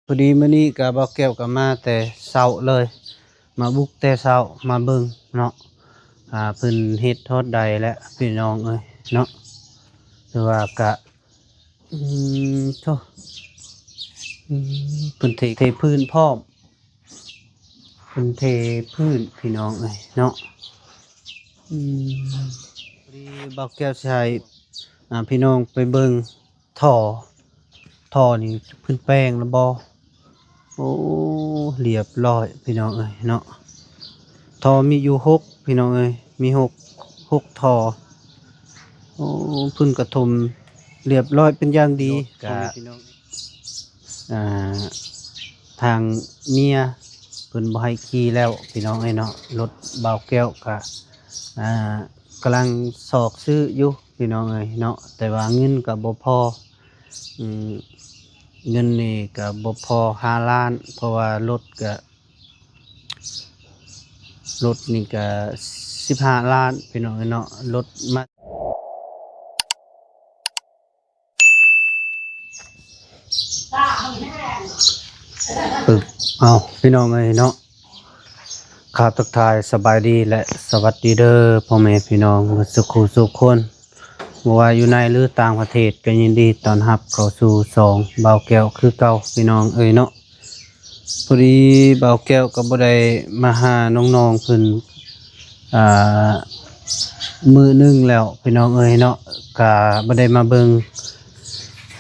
ພໍດີມື້ນີ້ກະບ່າວແກ້ວກະມາແຕ່ເຊົ້າເລີຍ ມາບຸກແຕ່ເຊົ້າ ມາເບິ່ງເນາະ ອ່າ ເພິ່ນເຮັດຮອດໃດແລ້ວພີ່ນ້ອງເອີຍເນາະ ແຕ່ວ່າກະ ອືມ ໂທ້ ອືມ ເພິ່ນເທ ເທພື້ນພ້ອມ ເພິ່ນເທພື້ນພີ່ນ້ອງເອີຍເນາະ ອືມ ພໍດີບ່າວແກ້ວຊິໃຫ້ ອ່າ ພີ່ນ້ອງໄປເບິ່ງ ທໍ່ ທໍ່ນີ້ເພິ່ນແປງແລ້ວບໍ່? ໂອ້ ລຽບລ້ອຍພີ່ນ້ອງເອີຍເນາະ ທໍ່ມີຢູ່ຫົກພີ່ນ້ອງເອີຍ ມີຫົກ ຫົກທໍ່ ໂອ້ ເພິ່ນກະຖົມລຽບລ້ອຍເປັນຢ່າງດີ ກະ ພໍ່ແມ່ພີ່ນ້ອງ ອ່າ ທາງເມຍເພິ່ນບໍ່ໃຫ້ຂີ່ແລ້ວພີ່ນ້ອງເອີຍເນາະ ລົດບ່າວແກ້ວກະ ອ່າ ກຳລັງຊອກຊື້ຢູ່ພີ່ນ້ອງເອີຍເນາະ ແຕ່ວ່າເງິນກະບໍ່ພໍ ອືມ ເງິນນີ້ກະບໍ່ພໍຫ້າລ້ານ ເພາະວ່າລົດກະ ລົດນີ້ກະສິບຫ້າລ້ານພີ່ນ້ອງເອີຍເນາະ ລົດມາ ປຶບ ເອົ້າ ພີ່ນ້ອງເອີຍເນາະ ຂ້າທັກທາຍສະບາຍດີ ແລະ ສະຫວັດດີເດີພໍ່ແມ່ພີ່ນ້ອງເບິດສູ່ຄູ່ສູ່ຄົນ ບໍ່ວ່າຢູ່ໃນ ຫຼື ຕ່າງປະເທດ ກະຍິນດີຕ້ອນຮັບເຂົ້າສູ່ຊ່ອງບ່າວແກ້ວຄືເກົ່າພີ່ນ້ອງເອີຍເນາະ. ພໍດີບ່າວແກ້ວກໍບໍ່ໄດ້ມາຫານ້ອງໆເພິ່ນ ອ່າ ມື້ໜຶ່ງແລ້ວພີ່ນ້ອງເອີຍເນາະ ກະບໍ່ໄດ້ມາເບິ່ງ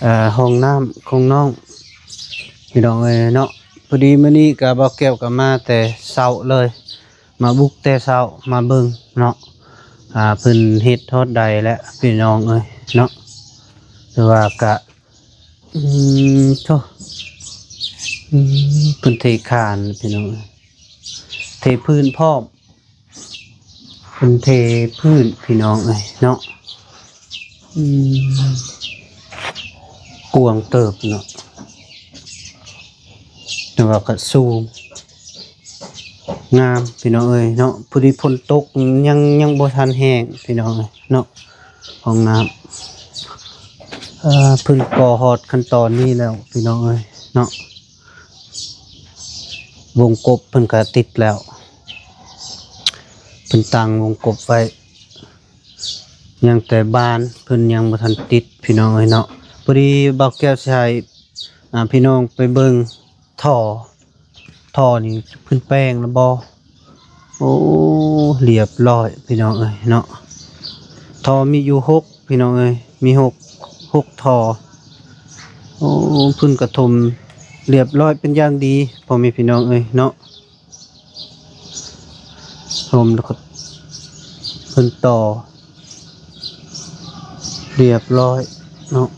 ເອີ ຫ້ອງນ້ຳຂອງນ້ອງພີ່ນ້ອງເອີຍເນາະ. ພໍດີມື້ນີ້ກະບ່າວແກ້ວກໍມາແຕ່ເຊົ້າເລີຍ ມາບຸກແຕ່ເຊົ້າ ມາເບິ່ງເນາະ ອ່າ ເພິ່ນເຮັດຮອດໃດແລ້ວພີ່ນ້ອງເອີຍເນາະ ແຕ່ວ່າກະ ອືມ ໂທ້ ອືມ ເພິ່ນເທຄານພີ່ນ້ອງເອີຍ ເທພື້ນພ້ອມ ເພິ່ນເທພື້ນພີ່ນ້ອງເອີຍເນາະ ອືມ ກວ້າງເຕີບເນາະ ແຕ່ວ່າກໍສູງ ງາມພີ່ນ້ອງເອີຍເນາະ. ພໍດີຝົນຕົກ ຍັງ ຍັງບໍ່ທັນແຫ້ງພີ່ນ້ອງເອີຍເນາະ ຫ້ອງນ້ຳ ເອີ ເພິ່ນກໍຮອດຂັ້ນຕອນນີ້ແລ້ວພີ່ນ້ອງເອີຍເນາະ. ວົງກົບເພິ່ນກໍຕິດແລ້ວ ເພິ່ນຕັ້ງວົງກົບໄວ້ ຍັງແຕ່ບານເພິ່ນຍັງບໍ່ທັນຕິດພີ່ນ້ອງເອີຍເນາະ. ພໍດີບ່າວແກ້ວຊິໃຫ້ ອ່າ ພີ່ນ້ອງໄປເບິ່ງທໍ່ ທໍ່ນີ້ເພິ່ນແປງແລ້ວບໍ່? ໂອ້ ລຽບລ້ອຍພີ່ນ້ອງເອີຍເນາະ. ທໍ່ມີຢູ່ຫົກພີ່ນ້ອງເອີຍ ມີຫົກ ຫົກທໍ່. ໂອ້ ເພິ່ນກະຖົມລຽບລ້ອຍເປັນຢ່າງດີພໍ່ແມ່ພີ່ນ້ອງເອີຍເນາະ. ຖົມແລ້ວກໍເພິ່ນຕໍ່ລຽບລ້ອຍເນາະ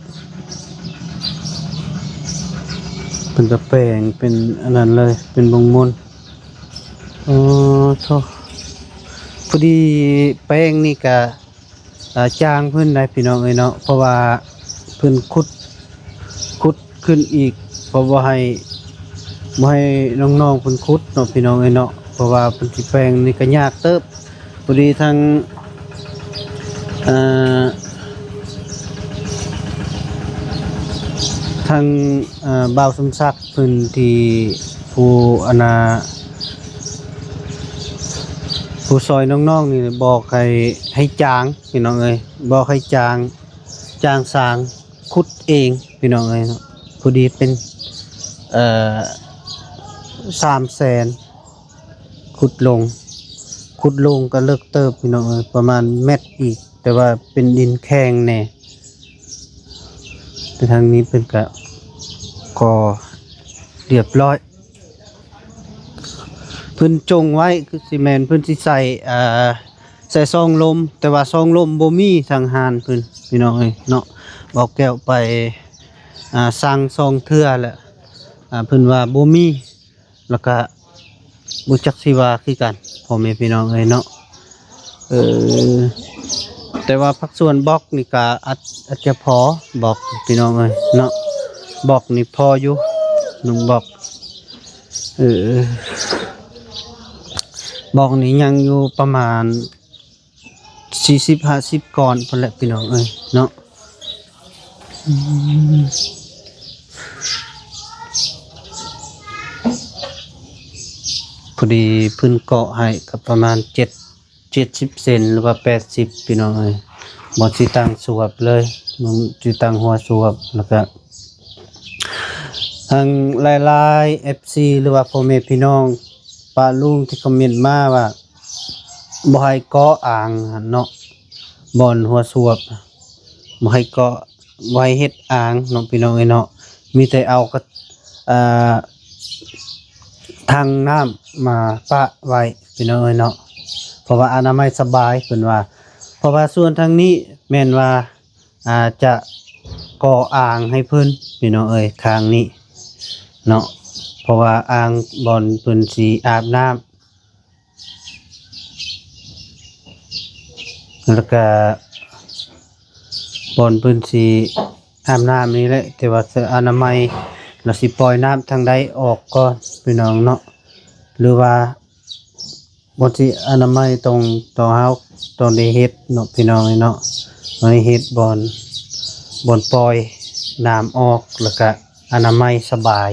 ເພິ່ນກໍແປງເປັນອັນນັ້ນເລີຍ ເປັນບົງມົນ. ອໍ ໂທ້ ພໍດີແປງນີ້ກະ ອ່າ ຈ້າງເພິ່ນໄດ້ພີ່ນ້ອງເອີຍເນາະ ເພາະວ່າເພິ່ນຂຸດ ຂຸດຂຶ້ນອີກ ເພາະບໍ່ໃຫ້ ບໍ່ໃຫ້ນ້ອງໆເພິ່ນຂຸດເນາະພີ່ນ້ອງເອີຍເນາະ ເພາະວ່າເພິ່ນຊິແປງນີ້ກໍຍາກເຕີບ. ພໍດີທາງ ເອີ ທາງ ເອີ ບ່າວສົມສັກເພິ່ນທີ່ຜູ້ອັນນ່າ ຜູ້ຊ່ອຍນ້ອງໆນີ້ບອກໃຫ້ ໃຫ້ຈ້າງພີ່ນ້ອງເອີຍ ບອກໃຫ້ຈ້າງ ຈ້າງຊ່າງຂຸດເອງພີ່ນ້ອງເອີຍເນາະ. ພໍດີເປັນ ເອີ ສາມແສນ ຂຸດລົງ ຂຸດລົງກໍເລິກເຕີບພີ່ນ້ອງເອີຍ ປະມານແມັດອີກ ແຕ່ວ່າເປັນດິນແຂງແດ່ ແຕ່ທາງນີ້ເພິ່ນກະກໍລຽບລ້ອຍ. ເພິ່ນຈົ່ງໄວ້ຄືຊິແມ່ນເພິ່ນຊິໃສ່ ອ່າ ໃສ່ຊ່ອງລົມ ແຕ່ວ່າຊ່ອງລົມບໍ່ມີທາງຮ້ານເພິ່ນພີ່ນ້ອງເອີຍເນາະ. ບ່າວແກ້ວໄປ ອ່າ ສັ່ງສອງເທື່ອແລ້ວ ອ່າ ເພິ່ນວ່າບໍ່ມີ ແລ້ວກະບໍ່ຈັກຊິວ່າຄືກັນພໍ່ແມ່ພີ່ນ້ອງເອີຍເນາະ. ເອີ ແຕ່ວ່າພາກສ່ວນບລັອກນີ້ກະອາດ ອາດຈະພໍບລັອກພີ່ນ້ອງເອີຍເນາະ ບລັອກນີ້ພໍຢູ່ ໜຶ່ງບລັອກ ເອີ ບລັອກນີ້ຍັງຢູ່ປະມານສີ່ສິບ ຫ້າສິບກ້ອນພຸ້ນແຫຼະພີ່ນ້ອງເອີຍເນາະ. ອືມ ພໍດີເພິ່ນເກາະໃຫ້ກໍປະມານເຈັດ ເຈັດສິບເຊັນ ຫຼືວ່າແປດສິບ ພີ່ນ້ອງເອີຍ. ບໍ່ຊິຕັ້ງສວບເລີຍ, ມັນຊິຕັ້ງຫົວສວບ. ແລ້ວກໍທາງຫຼາຍໆ ເອັຟຊີ ຫຼືວ່າພໍ່ແມ່ພີ່ນ້ອງປ້າລຸງທີ່ຄອມເມັນມາວ່າ ບໍ່ໃຫ້ເກາະອ່າງຫັ້ນເນາະ, ບ່ອນຫົວສວບ ບໍ່ໃຫ້ເກາະ ບໍ່ໃຫ້ເຮັດອ່າງເນາະ ພີ່ນ້ອງເອີຍເນາະ. ມີແຕ່ເອົາກະ ອ່າ ຖັງນ້ຳມາປະໄວ້ ພີ່ນ້ອງເອີຍເນາະ, ເພາະວ່າອະນາໄມສະບາຍ ເພິ່ນວ່າ. ເພາະວ່າສ່ວນທາງນີ້ແມ່ນວ່າ ອາດຈະກໍ່ອ່າງໃຫ້ເພິ່ນ ພີ່ນ້ອງເອີຍ, ຂ້າງນີ້ເນາະ, ເພາະວ່າອ່າງບ່ອນເພິ່ນຊິອາບນ້ຳ ແລ້ວກະບ່ອນເພິ່ນຊິອາບນ້ຳນີ້ແຫຼະ, ແຕ່ວ່າຈະອະນາໄມ ແລ້ວຊິປ່ອຍນ້ຳທາງໃດອອກກ່ອນ ພີ່ນ້ອງເນາະ, ຫຼືວ່າບ່ອນຊິອະນາໄມຕ້ອງ ຕ້ອງ ເຮົາຕ້ອງໄດ້ເຮັດເນາະ ພີ່ນ້ອງເອີຍເນາະ, ຕ້ອງໄດ້ເຮັດບ່ອນ ບ່ອນປ່ອຍນ້ຳອອກ ແລ້ວກະອະນາໄມສະບາຍ.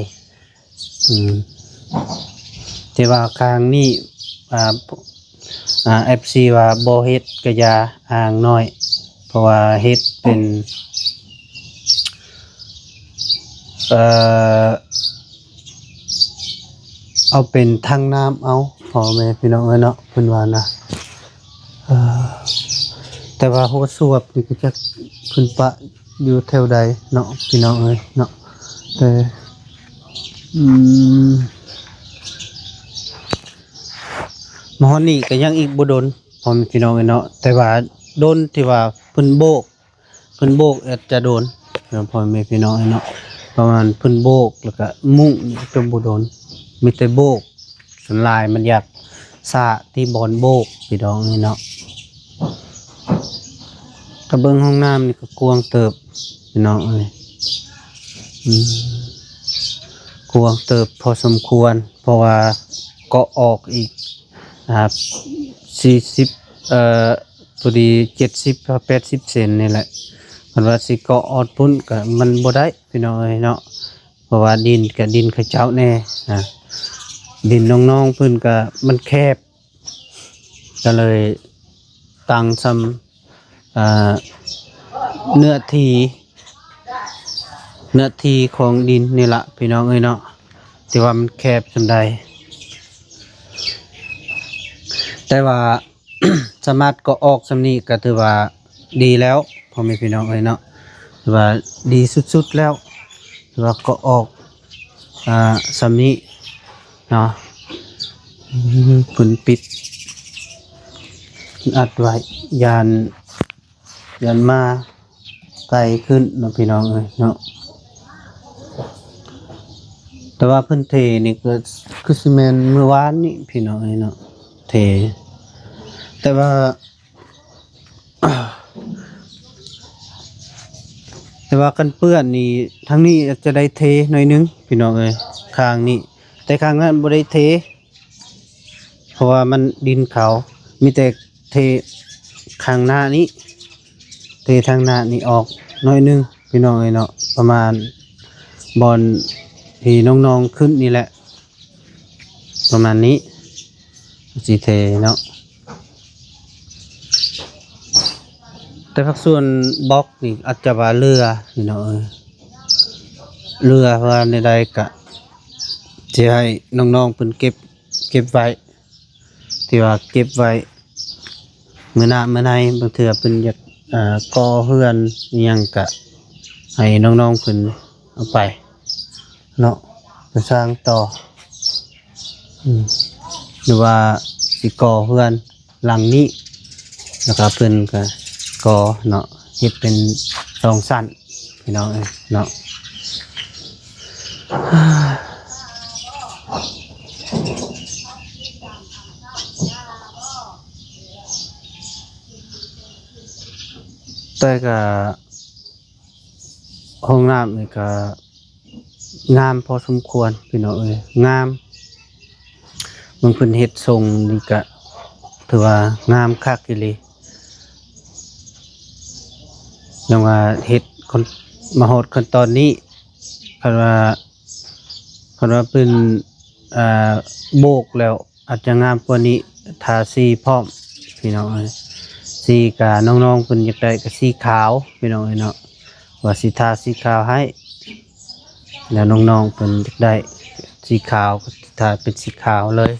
ອືມ ແຕ່ວ່າຄາງນີ້ ອ່າ ອ່າ ເອັຟຊີ ວ່າບໍ່ເຮັດກະຢ່າ ອ່າງນ້ອຍ, ເພາະວ່າເຮັດເປັນ ເອີ ເອົາເປັນຖັງນ້ຳເອົາ ພໍ່ແມ່ພີ່ນ້ອງເອີຍເນາະ, ເພິ່ນວ່ານະ. ເອີ ແຕ່ວ່າຫົວສວບນີ້ກະຈັກເພິ່ນປະຢູ່ແຖວໃດເນາະ ພີ່ນ້ອງເອີຍເນາະ, ແຕ່ ອືມ ມາຮອດນີ້ກະຍັງອີກບໍ່ດົນ ພໍ່ແມ່ພີ່ນ້ອງເອີຍເນາະ, ແຕ່ວ່າດົນທີ່ວ່າເພິ່ນໂບກ ເພິ່ນໂບກອາດຈະດົນເນາະ ພໍ່ແມ່ພີ່ນ້ອງເອີຍເນາະ, ປະມານເພິ່ນໂບກແລ້ວກະມຸ້ງນີ້ຈະບໍ່ດົນ, ມີແຕ່ໂບກ ສ່ວນຫຼາຍມັນຢາກຊ້າທີ່ບ່ອນໂບກ ພີ່ນ້ອງເອີຍເນາະ. ກະເບິ່ງຫ້ອງນ້ຳນີ້ກະກວ້າງເຕີບ ພີ່ນ້ອງເອີຍ, ອືມ ກວ້າງເຕີບພໍສົມຄວນ ເພາະວ່າເກາະອອກອີກ ອ່າ ສີ່ສິບ ເອີ ພໍດີເຈັດສິບ ແປດສິບເຊັນນີ້ແຫຼະ. ຄັນວ່າຊິເກາະອອດພຸ້ນກະມັນບໍ່ໄດ້ ພີ່ນ້ອງເອີຍເນາະ, ເພາະວ່າດິນກະດິນເຂົາເຈົ້າແດ່ນະ, ດິນນ້ອງໆເພິ່ນກະມັນແຄບ ກະເລີຍຕັ້ງສ່ຳ ອ່າ ເນື້ອທີ່ ເນື້ອທີ່ຂອງດິນນີ້ລະ ພີ່ນ້ອງເອີຍເນາະ, ທີ່ວ່າມັນແຄບສ່ຳໃດ ແຕ່ວ່າ ສາມາດເກາະອອກສ່ຳນີ້ກະຖືວ່າດີແລ້ວ ພໍ່ແມ່ພີ່ນ້ອງເອີຍເນາະ, ຖືວ່າດີສຸດໆແລ້ວ ຖືວ່າເກາະອອກ ອ່າ ສ່ຳນີ້ເນາະ. ອືມ ເພິ່ນປິດ ອັດໄວ້ ຢ້ານ ຢ້ານໝາໄກ່ຂຶ້ນເນາະ ພີ່ນ້ອງເອີຍເນາະ. ແຕ່ວ່າເພິ່ນເທນີ້ກະຄືຊິແມ່ນມື້ວານນີ້ ພີ່ນ້ອງເອີຍເນາະ, ເທ ແຕ່ວ່າ ແຕ່ວ່າຄັນເປື້ອນນີ້ ທາງນີ້ອາດຈະໄດ້ເທໜ້ອຍໜຶ່ງ ພີ່ນ້ອງເອີຍ, ຂ້າງນີ້, ແຕ່ຂ້າງນັ້ນບໍ່ໄດ້ເທ ເພາະວ່າມັນດິນເຂົາ, ມີແຕ່ເທຂ້າງໜ້ານີ້ ເທທາງໜ້ານີ້ອອກໜ້ອຍໜຶ່ງ ພີ່ນ້ອງເອີຍເນາະ, ປະມານບ່ອນທີ່ນ້ອງໆຂຶ້ນນີ້ແຫຼະ ປະມານນີ້ ຊິເທເນາະ. ແຕ່ພາກສ່ວນບລັອກນີ້ອາດຈະວ່າເຫຼືອ ພີ່ນ້ອງເອີຍ, ເຫຼືອວ່າແນວໃດກະຊິໃຫ້ນ້ອງໆເພິ່ນເກັບ ເກັບໄວ້ ທີ່ວ່າເກັບໄວ້ມື້ໜ້າມື້ໃນ, ບາງເທື່ອເພິ່ນຢາກ ເອີ ກໍ່ເຮືອນອີ່ຫຍັງກະໃຫ້ນ້ອງໆເພິ່ນເອົາໄປເນາະ ໄປສ້າງຕໍ່ ອືມ ຫຼືວ່າຊິກໍ່ເຮືອນຫຼັງນີ້ ແລ້ວກະເພິ່ນກະກໍ່ເນາະ ເຮັດເປັນສອງຊັ້ນ ພີ່ນ້ອງເອີຍເນາະ. ແຕ່ກະຫ້ອງນ້ຳນີ້ກະງາມພໍສົມຄວນ ພີ່ນ້ອງເອີຍ ງາມ. ເບິ່ງເພິ່ນເຮັດຊົງນີ້ກະຖືວ່າງາມຄັກອີ່ຫຼີ. ຍັງວ່າເຮັດ ມາຮອດຂັ້ນຕອນນີ້ ຄັນວ່າ ຄັນວ່າເພິ່ນ ອ່າ ໂບກແລ້ວ ອາດຈະງາມກວ່ານີ້ ທາສີພ້ອມ ພີ່ນ້ອງເອີຍ. ສີກະນ້ອງໆເພິ່ນຢາກໄດ້ກະສີຂາວ ພີ່ນ້ອງເອີຍເນາະ ວ່າຊິທາສີຂາວໃຫ້ ແລ້ວນ້ອງໆເພິ່ນຢາກໄດ້ສີຂາວ ກະຊິທາເປັນສີຂາວເລີຍ.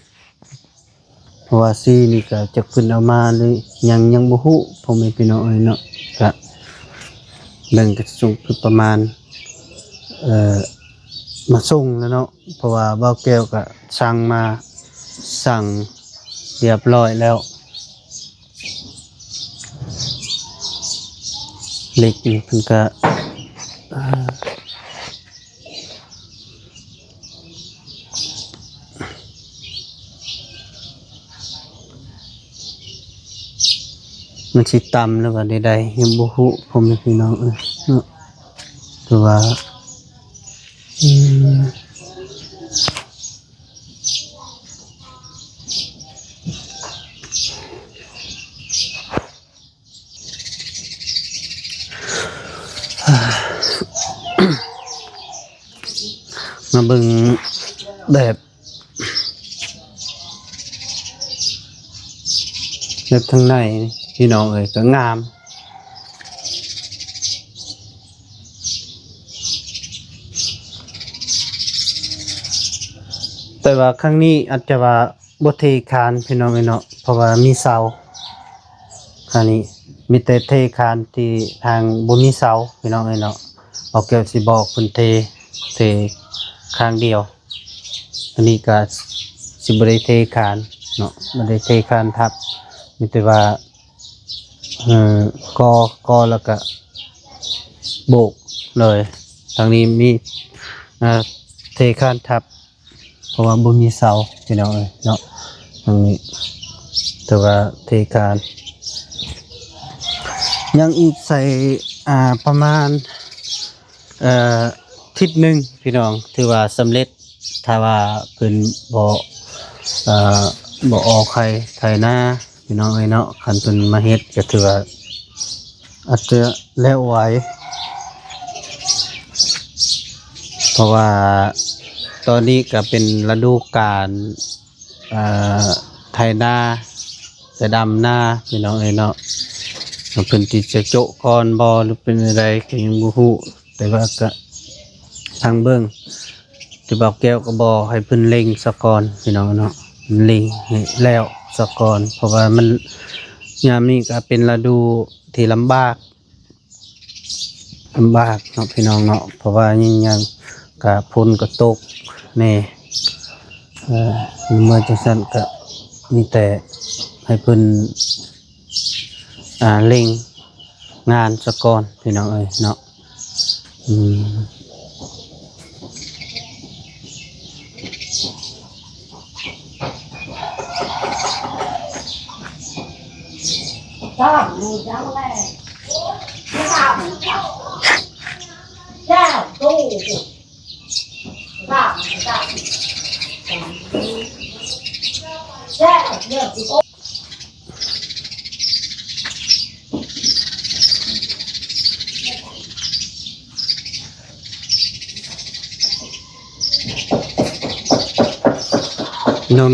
ເພາະວ່າສີນີ້ກະຈັກເພິ່ນເອົາມາຫຼືຍັງ ຍັງບໍ່ຮູ້ ພໍ່ແມ່ພີ່ນ້ອງເອີຍເນາະ. ກະເບິ່ງກະສົ່ງຄືປະມານ ເອີ ມາສົ່ງແລ້ວເນາະ ເພາະວ່າບ່າວແກ້ວກະສັ່ງມາ ສັ່ງຮຽບຮ້ອຍແລ້ວ. ເຫຼັກນີ້ເພິ່ນກະ ເອີ ມັນຊິຕຳຫຼືວ່າໃດໆ ຍັງບໍ່ຮູ້ ພໍ່ແມ່ພີ່ນ້ອງເອີຍເນາະ. ແຕ່ວ່າ ອືມ ມາເບິ່ງແບບ ແບບທາງໃນ ພີ່ນ້ອງເອີຍ ກະງາມ. ແຕ່ວ່າຄັ້ງນີ້ອາດຈະວ່າບໍ່ເທຄານ ພີ່ນ້ອງເອີຍເນາະ ເພາະວ່າມີເສົາ. ຄັ້ງນີ້ມີແຕ່ເທຄານທີ່ທາງບໍ່ມີເສົາ ພີ່ນ້ອງເອີຍເນາະ. ບ່າວແກ້ວຊິບອກເພິ່ນເທ ເທຂ້າງດຽວ. ອັນນີ້ກະຊິບໍ່ໄດ້ເທຄານເນາະ ບໍ່ໄດ້ເທຄານທັບ ມີແຕ່ວ່າ ເອີ ກໍ່ ກໍ່ແລ້ວກະໂບກເລີຍ. ທາງນີ້ມີ ເອີ ເທຄານທັບ ເພາະວ່າບໍ່ມີເສົາ ພີ່ນ້ອງເອີຍເນາະ. ທາງນີ້ຖືວ່າເທຄານ ຍັງອີກໃສ່ ອ່າ ປະມານ ເອີ ທິດໜຶ່ງ ພີ່ນ້ອງ ຖືວ່າສຳເລັດ. ຖ້າວ່າເພິ່ນບໍ່ ເອີ ບໍ່ອອກໄຮ່ໄຖນາ ພີ່ນ້ອງເອີຍເນາະ ຄັນເພິ່ນມາເຮັດກະຖືວ່າອາດຈະແລ້ວໄວ ເພາະວ່າຕອນນີ້ກະເປັນລະດູການ ເອີ ໄຖນາ ຈະດຳນາ ພີ່ນ້ອງເອີຍເນາະ. ວ່າເພິ່ນຊິຈະໂຈະກ່ອນບໍ່ ຫຼືເປັນຈັ່ງໃດກະຍັງບໍ່ຮູ້ ແຕ່ວ່າກະທາງເບິ່ງ ທີ່ບ່າວແກ້ວກະບອກໃຫ້ເພິ່ນເລັ່ງສາກ່ອນ ພີ່ນ້ອງເນາະ ເລັ່ງໃຫ້ແລ້ວສາກ່ອນ ເພາະວ່າມັນ ຍາມນີ້ກະເປັນລະດູທີ່ລຳບາກ ລຳບາກເນາະ ພີ່ນ້ອງເນາະ ເພາະວ່າຍິ່ງຫຍັງກະຝົນກະຕົກແດ່. ເອີ ເມື່ອຈັ່ງຊັ້ນກະມີແຕ່ໃຫ້ເພິ່ນ ອ່າ ເລັ່ງງານສາກ່ອນ ພີ່ນ້ອງເອີຍເນາະ. ອືມ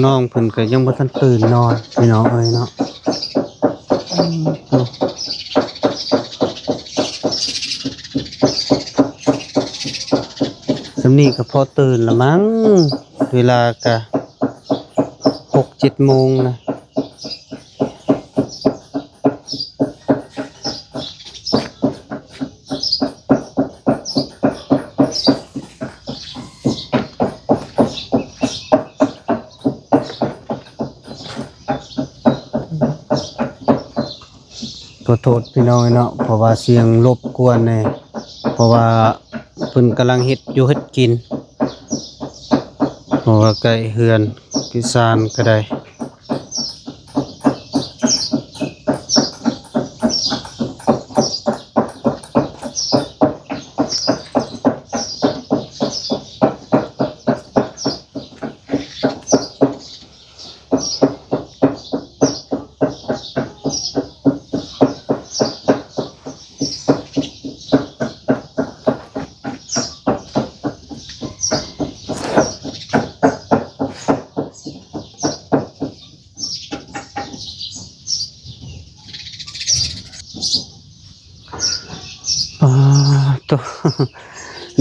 ນ້ອງໆເພິ່ນກະຍັງບໍ່ທັນຕື່ນນອນ ພີ່ນ້ອງເອີຍເນາະ. ອືມ ໂອ້ ສ່ຳນີ້ກະພໍຕື່ນລະມັ້ງ ເວລາກະຫົກເຈັດໂມງນະ. ຂໍໂທດພີ່ນ້ອງເນາະ ເພາະວ່າສຽງລົບກວນແດ່ ເພາະວ່າເພິ່ນກຳລັງເຮັດຢູ່ເຮັດກິນ ເພາະວ່າໃກ້ເຮືອນໃກ້ຊານກະໄດ້. ເ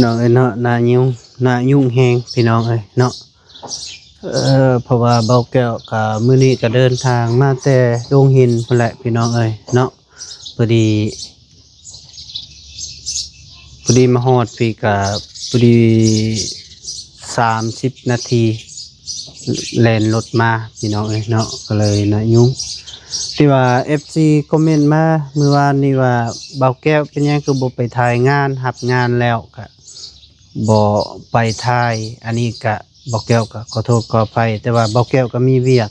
น้องเอ้ยเนาะ หน้ายุ่ง หน้ายุ่งแฮงพี่น้องเอ้ยเนาะ เอ่อ เพราะว่าบ่าวแก้วก็มื้อนี้ก็เดินทางมาแต่ดงหินพู้นแหละพี่น้องเอ้ยเนาะ พอดี พอดีมาฮอดพี้ก็พอดีสามสิบนาที แล่นรถมาพี่น้องเอ้ยเนาะ ก็เลยหน้ายุ่ง ที่ว่าเอฟซีคอมเมนต์มามื้อวานนี้ว่า บ่าวแก้วเป็นหยังคือบ่ไปถ่ายงาน รับงานแล้วก็บ่ไปถ่าย อันนี้ก็บ่าวแก้วก็ขอโทษขออภัย แต่ว่าบ่าวแก้วก็มีเวียก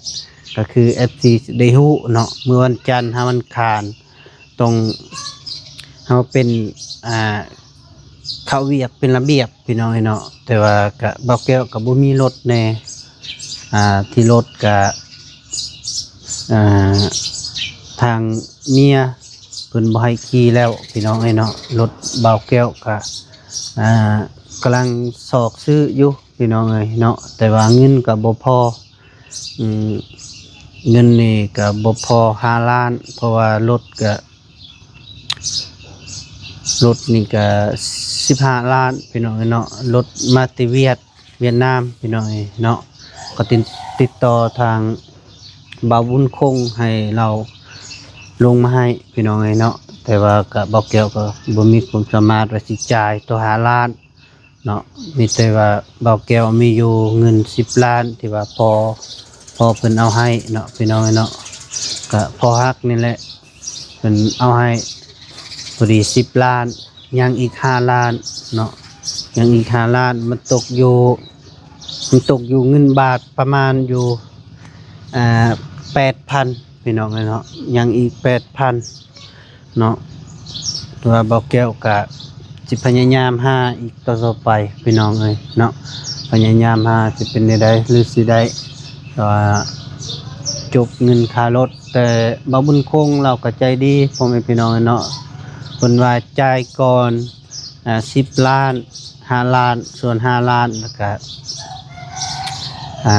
ก็คือเอฟซีได้ฮู้เนาะ มื้อวันจันทร์หาวันอังคาร ต้อง เฮาเป็น อ่า เข้าเวียกเป็นระเบียบพี่น้องเอ้ยเนาะ แต่ว่าก็บ่าวแก้วก็บ่มีรถแน่ อ่า ที่รถก็ อ่า ทางเมียเพิ่นบ่ให้ขี่แล้วพี่น้องเอ้ยเนาะ รถบ่าวแก้วก็ อ่า กำลังซอกซื้ออยู่พี่น้องเอ้ยเนาะ แต่ว่าเงินก็บ่พอ อืม เงินนี่ก็บ่พอห้าล้าน เพราะว่ารถก็ รถนี่ก็สิบห้าล้านพี่น้องเอ้ยเนาะ รถมาแต่เวียด เวียดนามพี่น้องเอ้ยเนาะ ก็ติด ติดต่อทางบ่าวบุญคงให้ลาวลงมาให้พี่น้องเอ้ยเนาะ แต่ว่าก็บ่าวแก้วก็บ่มีความสามารถว่าสิจ่ายต่อห้าล้าน เนาะ มีแต่ว่าบ่าวแก้วมีอยู่เงินสิบล้านที่ว่าพ่อ พ่อเพิ่นเอาให้เนาะพี่น้องเนาะ ก็พ่อฮักนี่แหละ เพิ่นเอาให้พอดีสิบล้าน ยังอีกห้าล้านเนาะ ยังอีกห้าล้าน มันตกอยู่ มันตกอยู่เงินบาทประมาณอยู่ อ่า แปดพัน พี่น้องเนาะ ยังอีกแปดพัน เนาะ ว่าบ่าวแก้วก็สิพยายามหาอีกต่อๆไปพี่น้องเอ้ยเนาะ พยายามหาสิเป็นแนวใดหรือสิได้ อ่า จบเงินค่ารถ แต่บ่าวบุญคงลาวก็ใจดีพ่อแม่พี่น้องเนาะ เพิ่นว่าจ่ายก่อน อ่า สิบล้าน ห้าล้าน ส่วนห้าล้าน แล้วก็ อ่า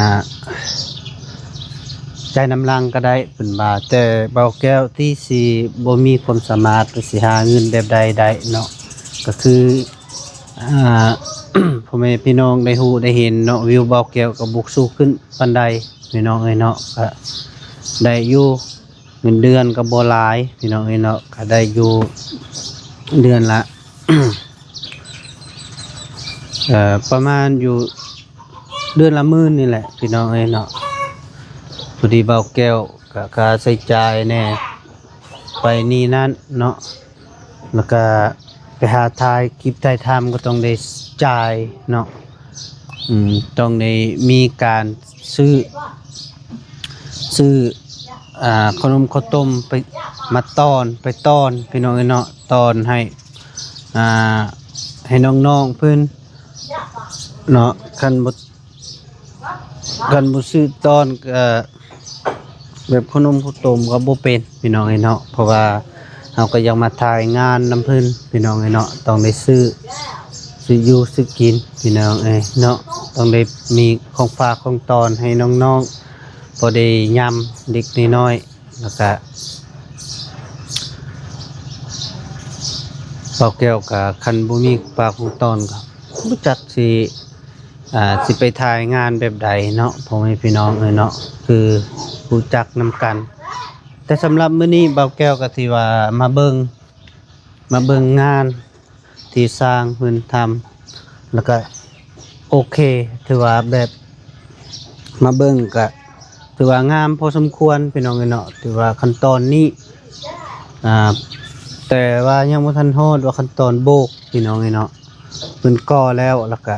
จ่ายนำหลังก็ได้ เพิ่นว่า แต่บ่าวแก้วที่สิบ่มีความสามารถ สิหาเงินแบบใดได้เนาะ ก็คือ อ่า พ่อแม่พี่น้องได้ฮู้ได้เห็นเนาะ วิวบ่าวแก้วก็บ่สูงขึ้นปานใด พี่น้องเอ้ยเนาะ ก็ได้อยู่ เงินเดือนก็บ่หลายพี่น้องเอ้ยเนาะ ก็ได้อยู่เดือนละ เอ่อ ประมาณอยู่เดือนละหมื่นนี่แหละพี่น้องเอ้ยเนาะ พอดีบ่าวแก้วก็ค่าใช้จ่ายแหน่ ไปนี่นั่นเนาะ แล้วก็ไปหาถ่ายคลิปถ่ายทำก็ต้องได้จ่ายเนาะ อืม ต้องได้มีการซื้อ ซื้อ อ่า ขนมข้าวต้มไป มาตอน ไปตอน พี่น้องเอ้ยเนาะ ตอนให้ อ่า ให้น้องๆเพิ่นเนาะ คันบ่ คันบ่ซื้อตอนก็ แบบขนมข้าวต้มก็บ่เป็นพี่น้องเอ้ยเนาะ เพราะว่าเฮาก็อยากมาถ่ายงานนำเพิ่นพี่น้องเอ้ยเนาะ ต้องได้ซื้อ ซื้ออยู่ซื้อกินพี่น้องเอ้ยเนาะ ต้องได้มีของฝากของตอนให้น้องๆ พอได้ยามเด็กน้อยๆ แล้วก็บ่าวแก้วก็คันบ่มีของฝากของตอนก็บ่จักสิ อ่า สิไปถ่ายงานแบบใดเนาะ พ่อแม่พี่น้องเอ้ยเนาะ คือรู้จักนำกัน แต่สำหรับมื้อนี้บ่าวแก้วก็ถือว่ามาเบิ่ง มาเบิ่งงานที่ช่างเพิ่นทำ แล้วก็โอเค ถือว่าแบบมาเบิ่งก็ถือว่างามพอสมควรพี่น้องเอ้ยเนาะ ถือว่าขั้นตอนนี้ อ่า แต่ว่ายังบ่ทันฮอดว่าขั้นตอนโบกพี่น้องเอ้ยเนาะ เพิ่นก่อแล้ว แล้วก็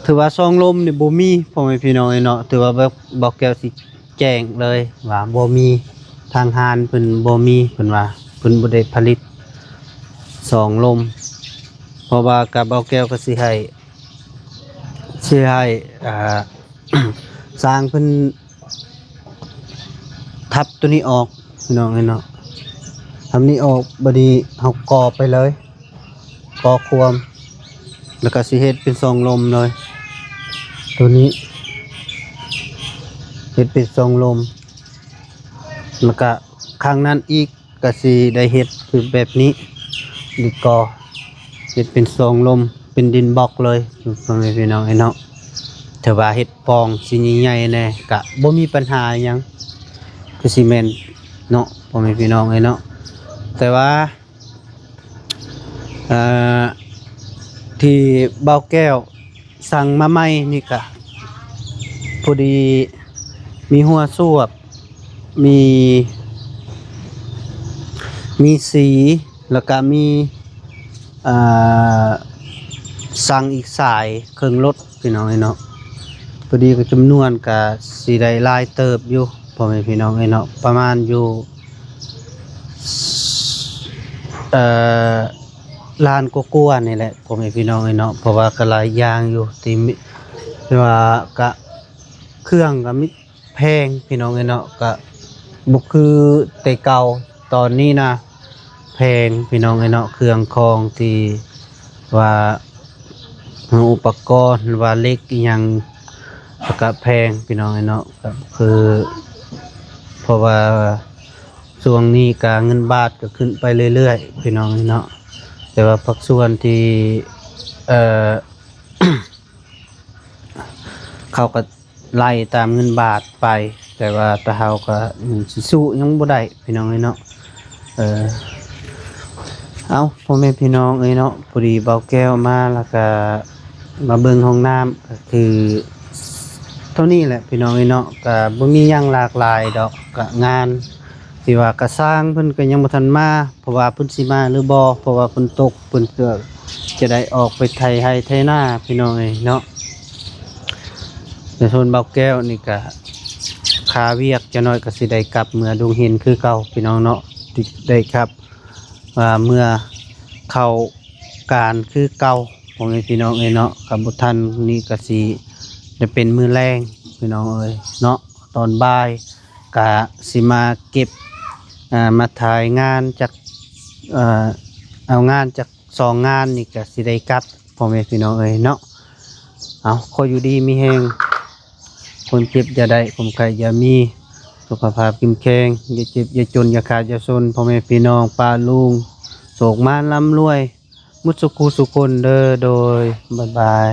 ถือว่าช่องลมนี่บ่มีพ่อแม่พี่น้องเอ้ยเนาะ ถือว่าบ่ บ่าวแก้วสิแจ้งเลยว่าบ่มี ทางร้านเพิ่นบ่มี เพิ่นว่าเพิ่นบ่ได้ผลิตช่องลม เพราะว่าก็บ่าวแก้วก็สิให้ สิให้ อ่า ช่างเพิ่น ทับตัวนี้ออกพี่น้องเอ้ยเนาะ ทับนี้ออก บัดนี้เฮาก่อไปเลย ก่อควม แล้วก็สิเฮ็ดเป็นช่องลมเลย ตัวนี้ เฮ็ดเป็นช่องลม แล้วก็ข้างนั้นอีก ก็สิได้เฮ็ดคือแบบนี้ ดีกว่า ເຮັດເປັນສອງລົມ ເປັນດິນບລັອກເລີຍ ພໍ່ແມ່ພີ່ນ້ອງເອີຍເນາະ. ຖ້າວ່າເຮັດປ່ອງຊິໃຫຍ່ໆແດ່ກະບໍ່ມີບັນຫາຫຍັງ ຄືຊິແມ່ນເນາະ ພໍ່ແມ່ພີ່ນ້ອງເອີຍເນາະ. ແຕ່ວ່າ ເອີ ທີ່ບ່າວແກ້ວສັ່ງມາໃໝ່ນີ້ກະ ພໍດີມີຫົວສວບ ມີ ມີສີ ແລ້ວກະມີ ອ່າ ສັ່ງອີກສາຍເຄື່ອງລົດ ພີ່ນ້ອງເອີຍເນາະ. ພໍດີກະຈຳນວນກະຊິໄດ້ຫຼາຍເຕີບຢູ່ ພໍ່ແມ່ພີ່ນ້ອງເອີຍເນາະ ປະມານຢູ່ ເອີ ລ້ານກວ່າໆນີ້ແຫຼະ ພໍ່ແມ່ພີ່ນ້ອງເອີຍເນາະ. ເພາະວ່າກະຫຼາຍຢ່າງຢູ່ ທີ່ມີ ແຕ່ວ່າກະເຄື່ອງກະມີ ແພງພີ່ນ້ອງເອີຍເນາະ ກະບໍ່ຄືແຕ່ເກົ່າ. ຕອນນີ້ນະແພງພີ່ນ້ອງເອີຍເນາະ ເຄື່ອງຂອງທີ່ວ່າ ອຸປະກອນວ່າເຫຼັກອີ່ຫຍັງ ແລ້ວກະແພງພີ່ນ້ອງເອີຍເນາະ. ກະຄື ເພາະວ່າຊ່ວງນີ້ກະເງິນບາດກະຂຶ້ນໄປເລື້ອຍໆ ພີ່ນ້ອງເອີຍເນາະ. ແຕ່ວ່າພາກສ່ວນທີ່ ເອີ ເຂົາກະໄລ່ຕາມເງິນບາດໄປ ແຕ່ວ່າຕາເຮົາກະ ອືມ ຊິສູ້ຫຍັງບໍ່ໄດ້ພີ່ນ້ອງເອີຍເນາະ. ເອີ ເອົ້າ ພໍ່ແມ່ພີ່ນ້ອງເອີຍເນາະ ພໍດີບ່າວແກ້ວມາ ແລ້ວກະມາເບິ່ງຫ້ອງນ້ຳ ກະຄືເທົ່ານີ້ແຫຼະພີ່ນ້ອງເອີຍເນາະ. ກະບໍ່ມີຫຍັງຫຼາກຫຼາຍດອກ ກະງານທີ່ວ່າກະຊ່າງເພິ່ນກະຍັງບໍ່ທັນມາ ເພາະວ່າເພິ່ນຊິມາຫຼືບໍ່ ເພາະວ່າຝົນຕົກ ເພິ່ນກະຈະໄດ້ອອກໄປໄຖໄຮ່ໄຖນາພີ່ນ້ອງເອີຍເນາະ. ແຕ່ສ່ວນບ່າວແກ້ວນີ້ກະຄາວຽກຈັກໜ້ອຍ ກະຊິໄດ້ກັບເມືອດົງເຫັນຄືເກົ່າພີ່ນ້ອງເນາະ ໄດ້ກັບ ອ່າ ເມືອເຂົ້າການຄືເກົ່າ ພໍ່ແມ່ພີ່ນ້ອງເອີຍເນາະ. ກະບໍ່ທັນ ນີ້ກະຊິໄດ້ເປັນມື້ແລງພີ່ນ້ອງເອີຍເນາະ ຕອນບ່າຍກະຊິມາເກັບ ອ່າ ມາຖ່າຍງານຈັກ ເອີ ເອົາງານຈັກສອງງານນີ້ກະຊິໄດ້ກັບ ພໍ່ແມ່ພີ່ນ້ອງເອີຍເນາະ. ເອົາ ຂໍຢູ່ດີມີແຮງ ຄົນເຈັບຢ່າໄດ້ ຄົນໄຂ້ຢ່າມີ ສຸຂະພາບເຂັ້ມແຂງ ຢ່າເຈັບຢ່າຈົນ ຢ່າຂາດຢ່າຊົນ ພໍ່ແມ່ພີ່ນ້ອງປ້າລຸງ ໂຊກໝານລ່ຳລວຍໝົດສູ່ຄູ່ສູ່ຄົນເດີ. ໂດຍ ບາຍບາຍ.